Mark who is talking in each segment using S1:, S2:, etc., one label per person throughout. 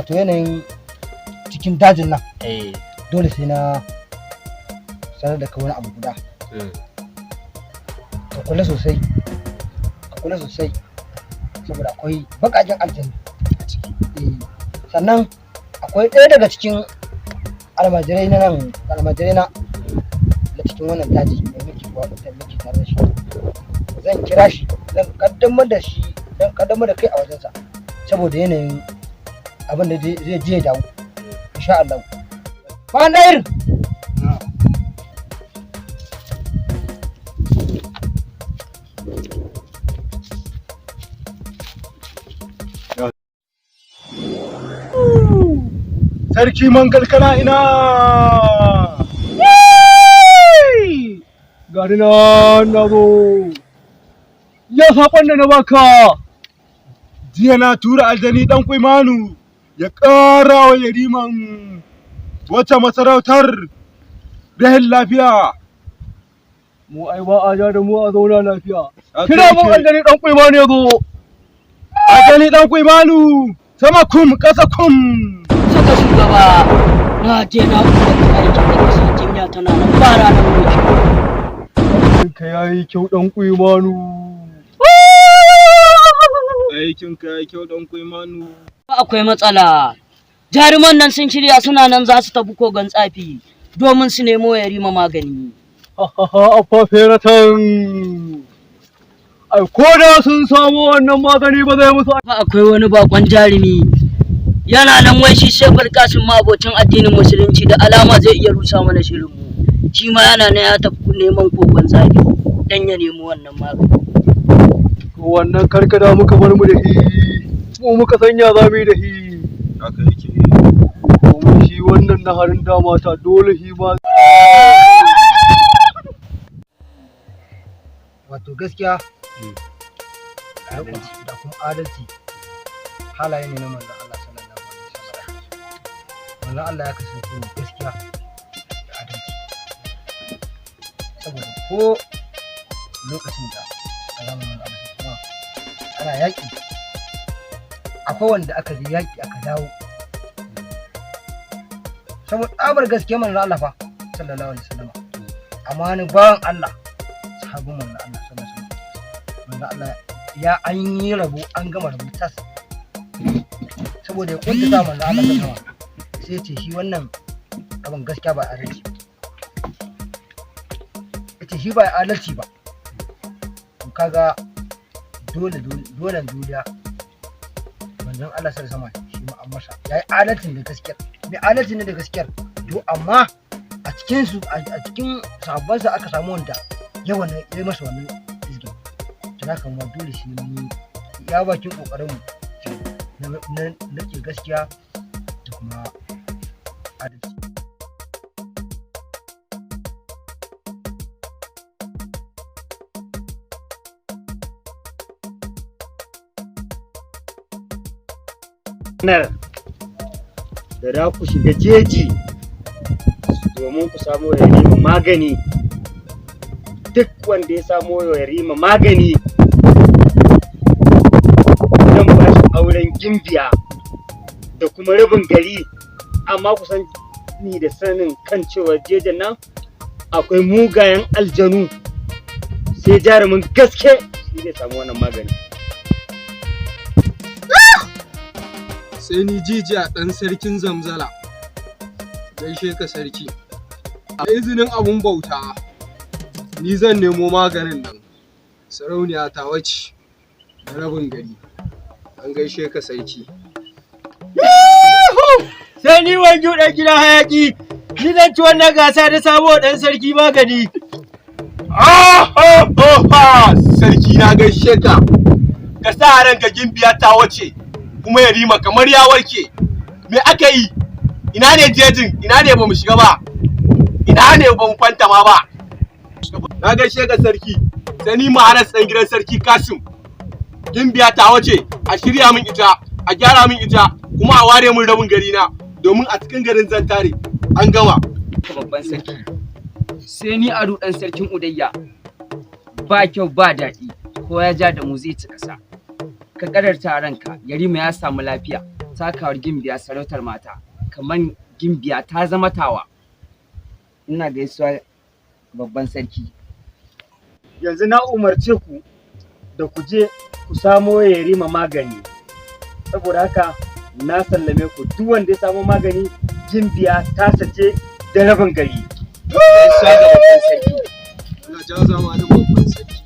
S1: Wato yanayin cikin dajin nan, dole sai na sanar da ka wani abu guda. Ka kula sosai, ka kula sosai, saboda akwai baƙaƙen aljanu a ciki. Sannan akwai ɗaya daga cikin almajirai na nan, almajirai na na cikin wannan daji da muke tare da shi. Zan kira shi, zan kaddamar da shi, zan kaddamar da kai a wajensa, saboda yanayin abin da zai je ya dawo, insha Allah. Bayan ɗayar.
S2: Sarki Mangal, kana ina?
S3: Gani na, na zo. Ya saƙon da na baka?
S2: Jiya na tura aljani ɗan Kuimanu ya ƙara wa yariman wata masarautar rahin lafiya.
S3: Mu ai ba a ja da mu, a zauna lafiya.
S2: Haka
S3: Kira mun
S2: yake.
S3: aljani ɗan Kuimanu ya zo.
S2: Aljani ɗan Kuimanu, sama kum, ƙasa kum.
S4: Saka shugaba, na je na umarci aikin da kasa, jinya tana nan ba ranar mulki.
S3: Ka yayi kyau, ɗan Kuimanu.
S2: Aikin ka yayi kyau, ɗan Kuimanu.
S4: Akwai matsala. Jaruman nan sun shirya, suna nan za su tafi kogon tsafi domin su nemo yarima magani.
S3: Ha ha, feratan. Ai ko da sun samu wannan magani, ba zai musu
S4: Fa akwai wani bakon jarumi yana nan, wai shi Shefar Kasim, mabocin addinin Musulunci, da alama zai iya rusa mana shirin mu. Shi ma yana nan ya tafi neman kogon tsafi dan ya nemo wannan magani.
S3: Wannan karkada muka bar mu da shi. Mu muka sanya za mu yi da shi.
S2: Haka yake.
S3: Domin shi wannan na harin dama ta dole shi ma.
S1: Wato gaskiya da kuma adalci halaye ne na manzon Allah sallallahu alaihi wasallam. Manzon Allah ya kasance mai gaskiya da adalci, saboda ko lokacin da a zamanin manzon Allah sallallahu alaihi wasallam ana yaƙi, akwai wanda aka je yaƙi aka dawo, saboda tsabar gaskiya manzon Allah fa sallallahu alaihi wasallam, amma wani bawan Allah, sahabin manzon Allah sallallahu alaihi wasallam, manzon Allah ya an yi rabo, an gama rabo tas, saboda ya kuntata manzon Allah sallallahu alaihi wasallam, sai ya ce shi wannan abin gaskiya ba adalci ba. Yace shi ba adalci ba. To kaga dole dole duniya manzon Allah sallallahu alaihi wasallam shi ma an masa yayi adalcin da gaskiyar, mai adalcin ne da gaskiyar. To amma a cikin su, a cikin sahabbansa aka samu wanda ya wannan ya masa wannan izgin. To haka ma dole shi mun ya bakin kokarin mu na rike gaskiya da kuma adalci.
S5: Ranar da za ku shiga jeji domin ku samo yarima magani, duk wanda ya samo yarima magani, zan ba shi auren gimbiya da kuma rabin gari. Amma ku san ni da sanin kan cewa jejin nan akwai mugayen aljanu, sai jarumin gaske shi zai samu wannan magani.
S6: Sai ni Jijiya ɗan sarkin Zamzala. Gaishe ka sarki. A izinin abun bauta, ni zan nemo maganin nan. Sarauniya ta wace da rabin gari. An gaishe ka sarki.
S7: Sai ni Wanju ɗan gidan hayaki, ni zan ci wannan gasa da samo ɗan sarki magani.
S6: Sarki, na gaishe ka. Ka sa ranka, gimbiya ta wace kuma yarima kamar ya warke. Me aka yi? Ina ne jejin? Ina ne bamu shiga ba? Ina ne bamu kwanta ma ba? Na gaishe ka sarki. Sai ni Maharas ɗan gidan sarki Kasim. Gimbiya ta wace, a shirya min ita, a gyara min ita, kuma a ware min rabin gari na, domin a cikin garin zan tare. An gama.
S8: Babban sarki, sai ni Ado ɗan sarkin Udayya. Ba kyau ba daɗi, ko ya ja da mu zai ci ƙasa. Ka ƙadarta ranka yarima ya samu lafiya. Takawar Gimbiya sarautar mata, kamar Gimbiya ta zama tawa. Ina gaisuwa babban sarki.
S5: Yanzu na umarce ku da ku je ku samo Yarima magani. Saboda haka na sallame ku, duk wanda ya samo magani, Gimbiya ta sace da rabin gari.
S8: Gaisuwa ga babban sarki.
S6: Allah ja zamanin babban sarki.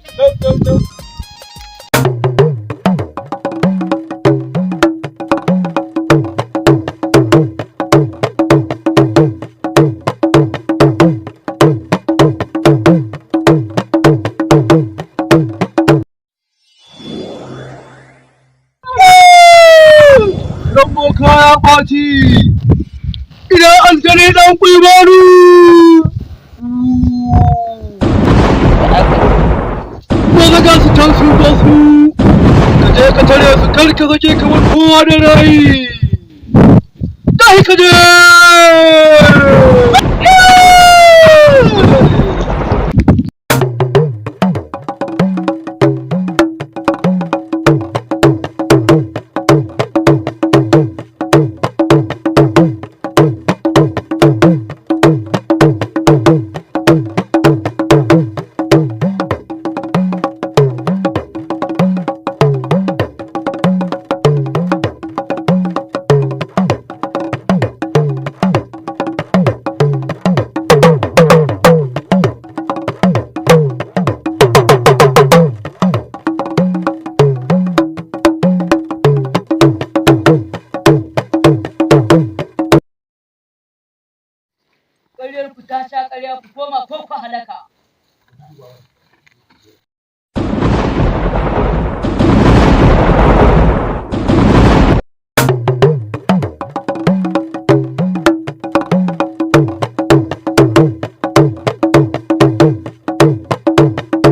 S3: Ran boka ya ɓaci. Idan aljani ɗan kuimaru. Maza ga su can su ga su. Ka je ka tare su, kar ka sake kamar kowa da rai. Tahi ka je!
S4: Ƙaryar ku ta sha ƙarya, ku koma ko ku halaka.